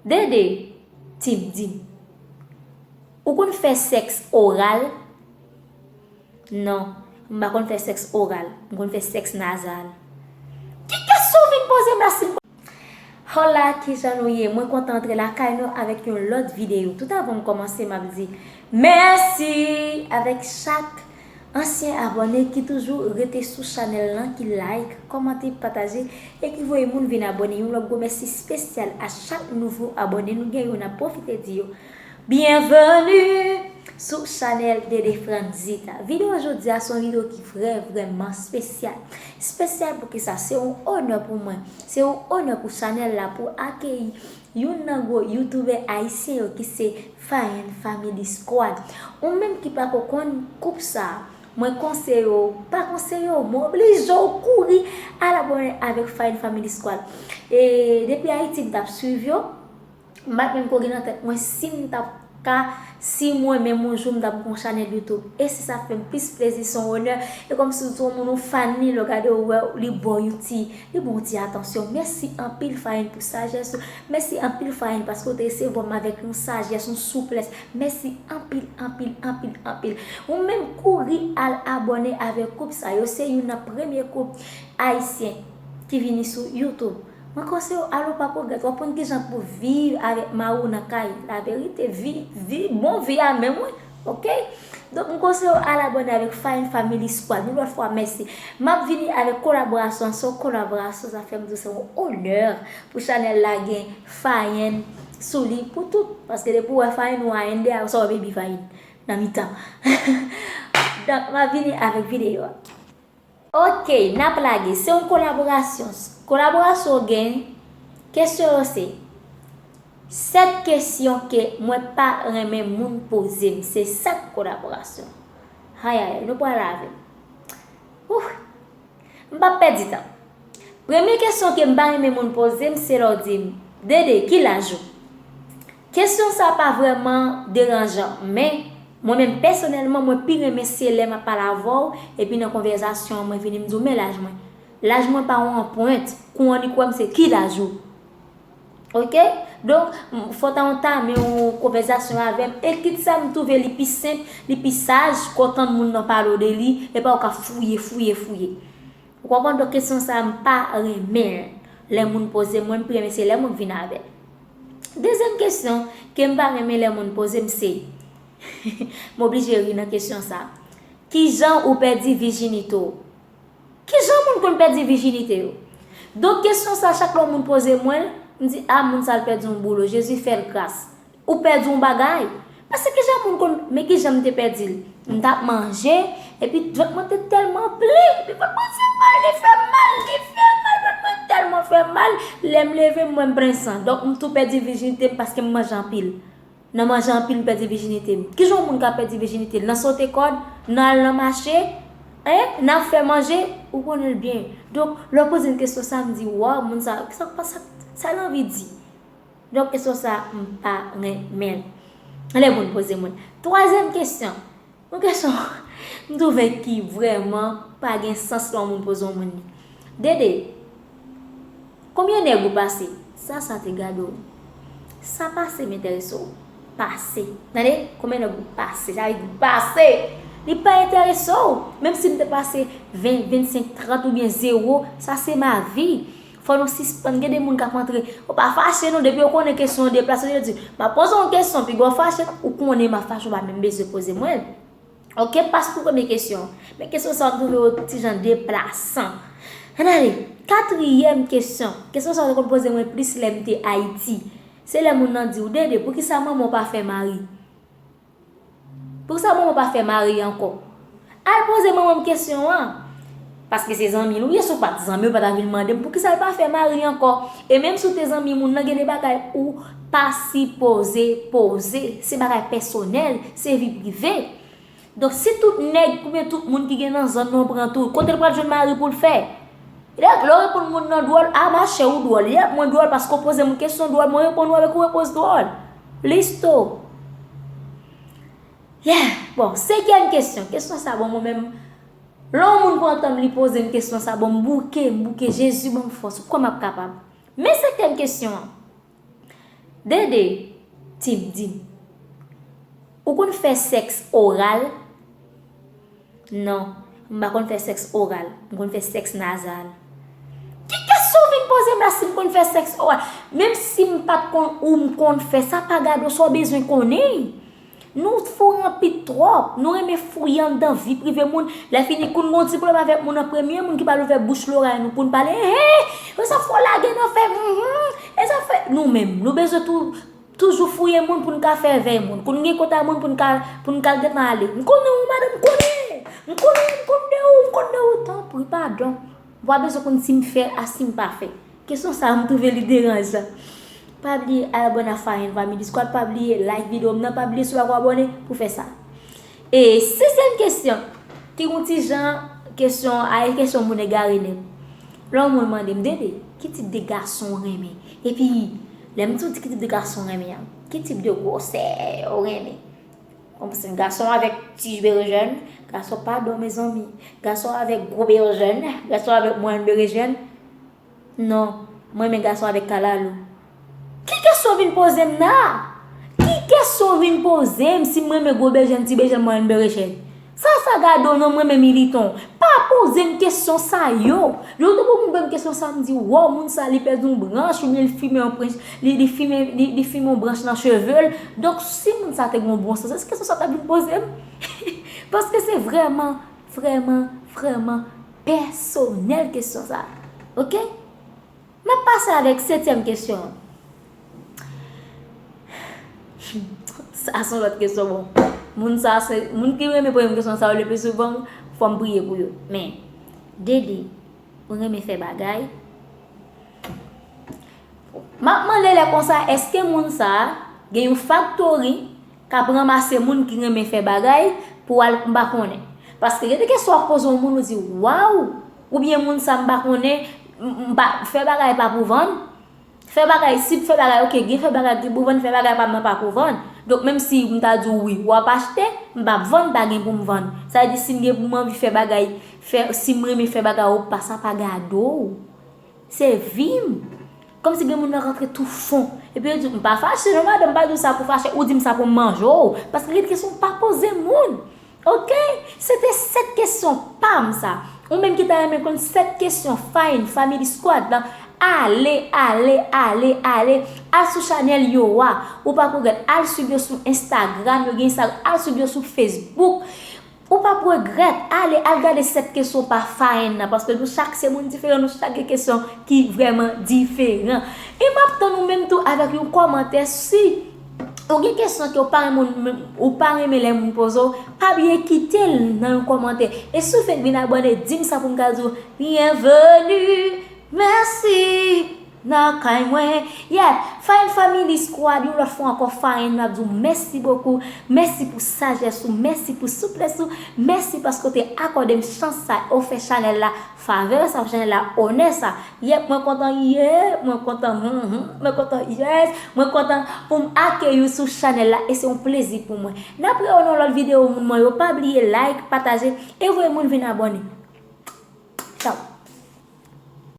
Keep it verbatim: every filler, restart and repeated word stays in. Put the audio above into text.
Dede, Tim, di m, ou konn fè sèks oral? Non, m pa konn fè sèks oral, m konn fè sèks nazal. Ki kesyon w vin poze m la si m... Hola, kijan nou ye? Mwen kontan antre lakay nou avèk yon lòt videyo. Tout avan m kòmanse, m ap di mèsi avèk chak ansyen abòne ki toujou rete sou chanèl lan, ki like, kòmante, pataje e ki voye moun vin abòne. Yon lòt gwo mèsi espesyal a chak nouvo abòne nou gen yo, n ap pwofite di yo byenveni sou chanèl Dede Franzita. Videyo jodi a se yon videyo ki vrè, vrèman espesyal. Espesyal poukisa? Se yon onè pou mwen. Se yon onè pou chanèl la, pou akeyi youn nan gwo youtubè ayisyen yo ki se Fayen Family Squad. Ou menm ki pako konn koup sa a, mwen konseye w, pa konseye w, mwen oblije w kouri al abòne avèk Fayen Family Squad. E depi Ayiti m t ap swiv yo, m pa t menm ko gen nan tèt mwen si m t ap ka, si mwen menm yon jou m t ap gon chanèl YouTube. E se sa k fè m plis plezi, se yon onè. E kòmsi w se yon moun ou fan li, lè w gade w wè li ba w yon ti, li ba w yon ti atansyon. Mèsi anpil Fayen pou sajès ou. Mèsi anpil Fayen paske w te resevwa m avèk yon sajès, yon souplès. Mèsi anpil, anpil, anpil, anpil. Ou menm kouri al abòne avèk koup sa yo. Se youn nan premye koup ayisyen ki vini sou YouTube. Mwen konseye w, al ou pa pwogrès, w aprann kijan pou viv avèk mari w nan kay. Laverite, vi, vi, bon vi a menm, wi. Oke? Donk, m konseye w al abòne avèk Fayen Family Squad. Yon lòt fwa, mèsi. M ap vini avèk kolaborasyon. Se yon kolaborasyon, sa fè m di w se yon onè pou chanèl la gen Fayen sou li pou tout. Paske depi w wè Fayen ou a N D A, sa w wè Baby Fayen nan mitan. Donk, m ap vini avèk videyo a. Oke, n ap lage. Se yon kolaborasyon. Kolaborasyon gen, kesyon yo se, sèt kesyon ke mwen pa renmen moun poze m. Se sèt kolaborasyon. Ayayay, nou pral avè m. Ouh, m p ap pèdi tan. Premye kesyon ke m pa renmen moun poze m, se lè w di m, Dede, ki laj ou? Kesyon sa pa vrèman deranjan, men mwen menm pèsonèlman, mwen pi renmen se lè m ap pale avè w, epi nan konvèzasyon an, mwen vini m di w, men laj mwen. Laj mwen pa yon anprent, kou w annik wè m se ki laj ou. Oke? Donk, m, fò ta entame yon konvèzasyon avè m, e kit sa m twouve li pi senp, li pi saj, ke w tann moun nan pale w de li, e pa w ka fouye, fouye, fouye. Ou konprann? Donk, kesyon sa a, m pa renmen l. Lè moun poze m, mwen, m pi renmen se lè moun vin avè l. Dezyèm kesyon ke m pa renmen lè moun poze m se, m oblije ri nan kesyon sa a. Kijan ou pèdi vijinite w? Kijan moun konn pèdi vijinite yo? Donk, kesyon sa a, chak lè yon moun poze mwen l, m di, a, moun sa a pèdi yon boul, Jezi fè l gras. Ou pèdi yon bagay. Paske kijan moun konn, men kijan m te pèdi l. M t ap manje, epi vant mwen te tèlman plen, epi vant mwen fè mal, li fè mal, li fè mal, vant mwen tèlman fè mal, lè m leve, m wè m plen san. Donk, m tou pèdi vijinite m paske m manje anpil. Nan manje anpil, m pèdi vijinite m. Kijan yon moun ka pèdi vijinite l? Nan sote kòd, nan al nan mache, en, nan fè manje, ou konnen l byen. Donk, lè w poze m kesyon sa, m di, waw, moun sa, sa, sa, sa l anvi di? Donk, kesyon sa, m pa renmen l. Lè moun poze moun. Twazyèm kesyon. Yon kesyon, m twouve ki vrèman pa gen sans lè yon moun poze yon moun li. Dede, konbyen nèg ou pase? Sa, sa te gade w. Sa pase m enterese w. Pase. Tande? Konbyen nèg ou pase? Sa vle di pase. Li pa enterese w. Menm si m te pase ven, vennsenk, trant oubyen zewo, sa se ma vi. Fò nou sispann. Gen de moun k ap antre. Ou pa fache non, depi yo konnen kesyon an deplase, yo di, "M ap poze w yon kesyon, piga w fache, ou konnen m ap fache, ou pa menm bezwen poze mwen l." Oke, pas pou premye kesyon. Men kesyon sa yo m twouve yo ti jan deplasan. Ann ale, katriyèm kesyon. Kesyon sa yo te konn poze mwen plis lè m te Ayiti. Se lè moun nan di w, "Dede, poukisa manman w pa fè mari?" Poukisa manman w pa fè mari ankò? Al poze manman m kesyon an. Paske se zanmi l ou ye, si w pa t zanmi l, ou pa ta vin mande m poukisa l pa fè mari ankò. E menm si w te zanmi moun nan, gen de bagay ou pa sipoze poze. Se bagay pèsonèl, se vi prive. Donk, si tout nèg oubyen tout moun ki gen nan zòn nan pran tou, kote l pral jwenn mari pou l fè? Lè, lè w reponn moun nan dwòl, a machè ou dwòl. Yèp, mwen dwòl paske w poze m kesyon dwòl, mwen reponn ou avèk yon repons dwòl. Listo. Yeah. Bon, senkyèm kesyon. Kesyon sa, bon, mwen menm, lè yon moun pran tan m li poze m kesyon sa, bon, m bouke, m bouke, Jezi ban m fòs, ou kwè m ap kapab? Men senkyèm kesyon an. Dede, di m, di m. Ou konn fè sèks oral? Non, m pa konn fè sèks oral. M konn fè sèks nazal. Ki kesyon w vin poze m la si m konn fè sèks oral? Menm si m pa t konn ou m konn fè, sa pa gade w sa w bezwen konnen. Nou fou ranpit twòp. Nou renmen fouye anndan vi prive moun. Lè fini, kou n gon ti pwoblèm avèk moun an, premye moun ki pral ouvè bouch loray nou pou n pale, ehe, e sa fò lage nan fè, mhm, e sa fè. Nou menm, nou bezwen tou, toujou fouye moun pou n ka fè vèy moun. Kou n gen kont a moun pou n ka, pou n ka gentan ale. M konnen ou, madanm, m konnen. M konnen, m konn de ou, m konn de ou. Tanpri, padon. Ou pa bezwen konn si m fè a si m pa fè. Kesyon sa a, m twouve li deranjan. Pa bliye al abòne a Fine Family Squad, pa bliye like videyo m nan, pa bliye si w pako abòne pou fè sa. E sizyèm kesyon, ki yon ti jan kesyon, a e kesyon moun egare nèt. Lè yon moun mande m, Dede, ki tip de gason w renmen? Epi, lè m di w di ki tip de gason w renmen an, ki tip de gwosè w renmen? Konprann, gason avèk ti berejèn, gason, padon mezanmi, gason avèk gwo berejèn, gason avèk mwayèn berejèn. Non, mwen renmen gason avèk kalalou. Ki kesyon w vin poze m la? Ki kesyon w vin poze m si m renmen gwo berejèn, ti berejèn, mwayèn berejèn? Sa, sa gade w non, mwen renmen militan. Pa poze m kesyon sa yo. Lè w tankou moun poze m kesyon sa, m di, wow, moun sa li pèdi yon branch, oubyen li fimen yon pranch, li, li fimen, li, li fimen yon branch nan cheve l. Donk, si moun sa te gen yon bon sans, èske kesyon sa t ap vin poze m? Paske se vrèman, vrèman, vrèman pèsonèl kesyon sa. Oke? N ap pase avèk setyèm kesyon an. Sa se yon lòt kesyon, bon. Moun sa, se, moun ki renmen poze m kesyon sa yo le pli souvan, fò m priye pou yo. Men, Dede, ou renmen fè bagay? M ap mande lè konsa, èske moun sa a gen yon faktori k ap ranmase moun ki renmen fè bagay pou al, m pa konnen. Paske gen de kesyon w ap poze yon moun, ou di, waw! Oubyen moun sa m pa konnen, m, m pa, fè bagay pa pou vann. Fè bagay, si fè bagay, oke, gen fè bagay ki pou vann, fè bagay pa m nan pa pou vann. Donk, menm si m ta di w wi, w ap achte, m p ap vann, pa gen pou m vann. Sa vle di, si m gen pou m anvi fè bagay, fè, si m renmen fè bagay, ou pa, sa pa gade w. Se vi m. Kòmsi gen moun nan rantre tou fon. Epi yo di, m pa fache non, madanm, m pa di w sa pou fache, ou di m sa pou m manje w. Paske gen kesyon w pa poze moun. Oke? Se te sèt kesyon pa m sa. Ou menm ki ta renmen konn sèt kesyon Fine Family Squad lan, ale, ale, ale, ale, al sou chanèl yo a. Ou p ap regrèt. Al swiv yo sou Instagram, yo gen Instagram, al swiv yo sou Facebook. Ou p ap regrèt. Ale, al gade sèt kesyon pa Fine nan, paske nou chak se moun diferan, nou chak gen kesyon ki vrèman diferan. E m ap tann ou menm tou avèk yon kòmantè si ou gen kesyon ke w pa renmen, ou pa renmen lè moun poze w, pa bliye kite l nan yon kòmantè. E si w fenk vin abòne, di m sa pou m ka di w, byenveni, mèsi, nan kay mwen. Yeah, Fine Family Squad, yon lòt fwa ankò, Fine, m ap di w mèsi bokou. Mèsi pou sajès ou, mèsi pou souplès ou, mèsi paske w te akòde m chans sa, ofè chanèl la favè sa, chanèl la onè sa. Yep, mwen kontan, yep, mwen kontan, hmm, hmm, mwen kontan, yes, mwen kontan pou m akeyi w sou chanèl la e se yon plezi pou mwen. N ap rewè w nan lòt videyo, moun mwen yo. Pa bliye like, pataje e voye moun vin abòne.